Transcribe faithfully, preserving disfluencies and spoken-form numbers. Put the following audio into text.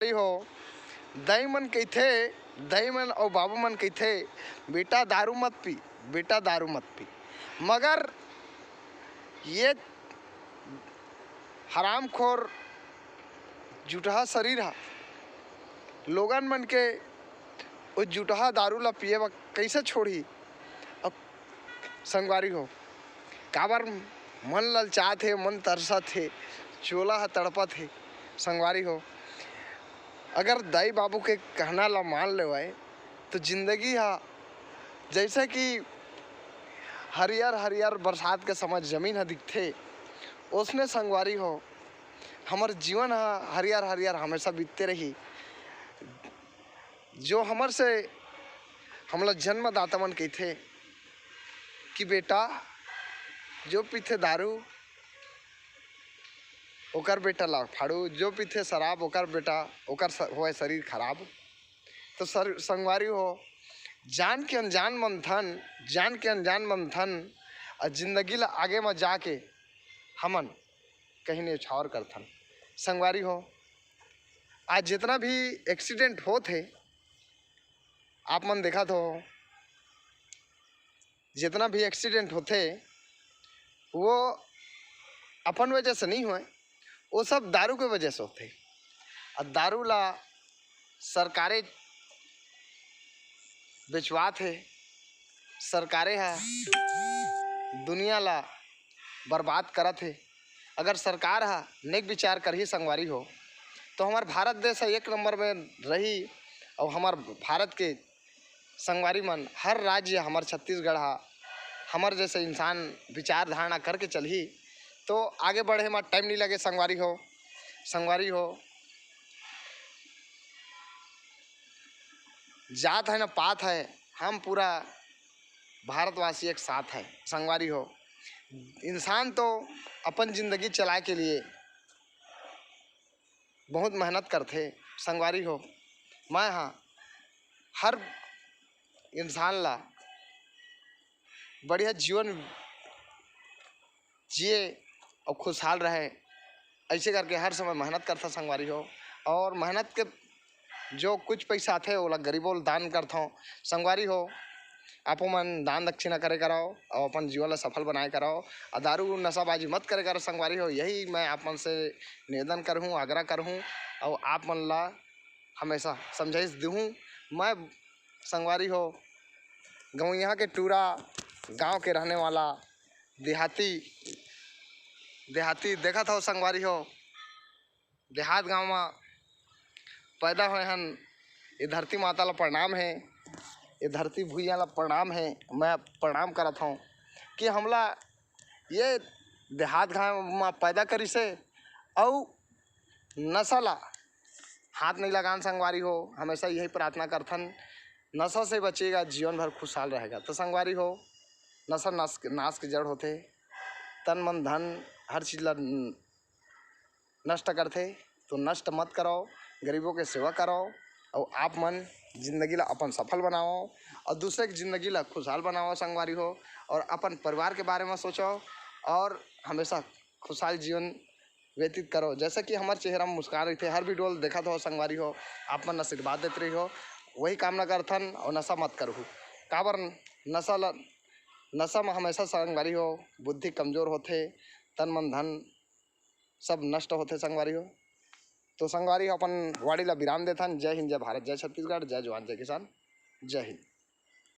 हो, दाई मन कहिथे, दाई मन अउ बाबू मन कहिथे, "बेटा दारू मत पी, बेटा दारू मत पी।" मगर ये हरामखोर जुटहा शरीर ह लोगन मन के ओ जुटहा दारू ला पिए बर कइसे छोड़ही? अब संगवारी हो, काबर मन ललचात हे, मन तरसत हे, चोला ह तड़पत हे। संगवारी हो, अगर दाई बाबू के कहना ला मान लेवय, तो जिंदगी ह जैसे कि हरियर हरियर बरसात के समय जमीन ह दिखथे, ओसने संगवारी हो, हमर जीवन ह हरियर हरियर हमेशा बीतते रही। जो हमर से हमला जन्मदाता मन कहिथे कि बेटा, जो पीथे दारू, ओकर बेटा ला फाड़ू, जो पीथे शराब, ओकर बेटा, ओकर स-, होए शरीर खराब। तो सर, संगवारी हो, जान के अनजान मंथन, जान के अनजान मंथन, अउ जिंदगी ला आगे म जाके हमन कहीं न्यौछावर करथन। संगवारी हो, आज जितना भी एक्सीडेंट होत हे, आप मन देखत हो, जितना भी एक्सीडेंट होथे, वो अपन वजह से नहीं होए, वो सब दारू के वजह से होथे। अउ दारू ला सरकारे बेचवात हे, सरकारे ह दुनिया ला बर्बाद करत हे। अगर सरकार ह नेक विचार करही संगवारी हो, तो हमर भारत देश ह एक नंबर में रही, अउ हमर भारत के संगवारी मन, हर राज्य हमर छत्तीसगढ़ ह, हमर जैसे इंसान विचार धारणा करके चलही, तो आगे बढ़े म टाइम नहीं लगे संगवारी हो। संगवारी हो, जात है ना पात है, हम पूरा भारतवासी एक साथ है संगवारी हो। इंसान तो अपन जिंदगी चलाए के लिए बहुत मेहनत करथे संगवारी हो। मैं हा हर इंसान ला बढ़िया जीवन जिए और खुशहाल रहे, ऐसे करके हर समय मेहनत करथन संगवारी हो। और मेहनत के जो कुछ पैसा आथे, ओला गरीबों ल दान करथों संगवारी हो। आपो मन दान दक्षिणा करे करव और अपन जीवन ला सफल बनाए करव। और दारू नशाबाजी मत करे करव संगवारी हो, यही मैं आप मन से निवेदन करहूँ, आग्रह करहूँ और आप मन ला हमेशा समझाइश दूहूँ। मैं संगवारी हो, गौइया के टूरा गांव के रहने वाला देहाती, देहाती देखत हो संगवारी हो, देहात गांव म पैदा होए हन। ये धरती माता ला प्रणाम है, ये धरती भुइया ला प्रणाम है। मैं प्रणाम करत हूँ कि हमला ये देहात गांव म पैदा करिसे, अउ नशा ला हाथ नहीं लगान संगवारी हो। हमेशा यही प्रार्थना करथन, नशा से बचेगा, जीवन भर खुशहाल रहेगा। तो संगवारी हो, नशा नाश, नाश के जड़ होथे। तन मन धन हर चीज ला न-, नष्ट करथे, तो नष्ट मत कराओ, गरीबों के सेवा कराओ, और आप मन जिंदगी ला अपन सफल बनाओ और दूसरे की जिंदगी ला खुशहाल बनाओ संगवारी हो। और अपन परिवार के बारे में सोचो और हमेशा खुशहाल जीवन व्यतीत करो। जैसे कि हमारे चेहरा में मुस्कान रही थे, हर वीडियो देखत हो संगवारी हो, आप मन आशीर्वाद देते रही हो, वही कामना करथन। और नशा मत करो, काबर नशा ल-, नशा में हमेशा संगवारी हो बुद्धि कमजोर होथे, तन मन धन सब नष्ट होथे संगवारी हो। तो संगवारी हो, अपन वाणी ला विराम देथन। जय हिंद, जय भारत, जय छत्तीसगढ़, जय जवान, जय किसान, जय हिंद।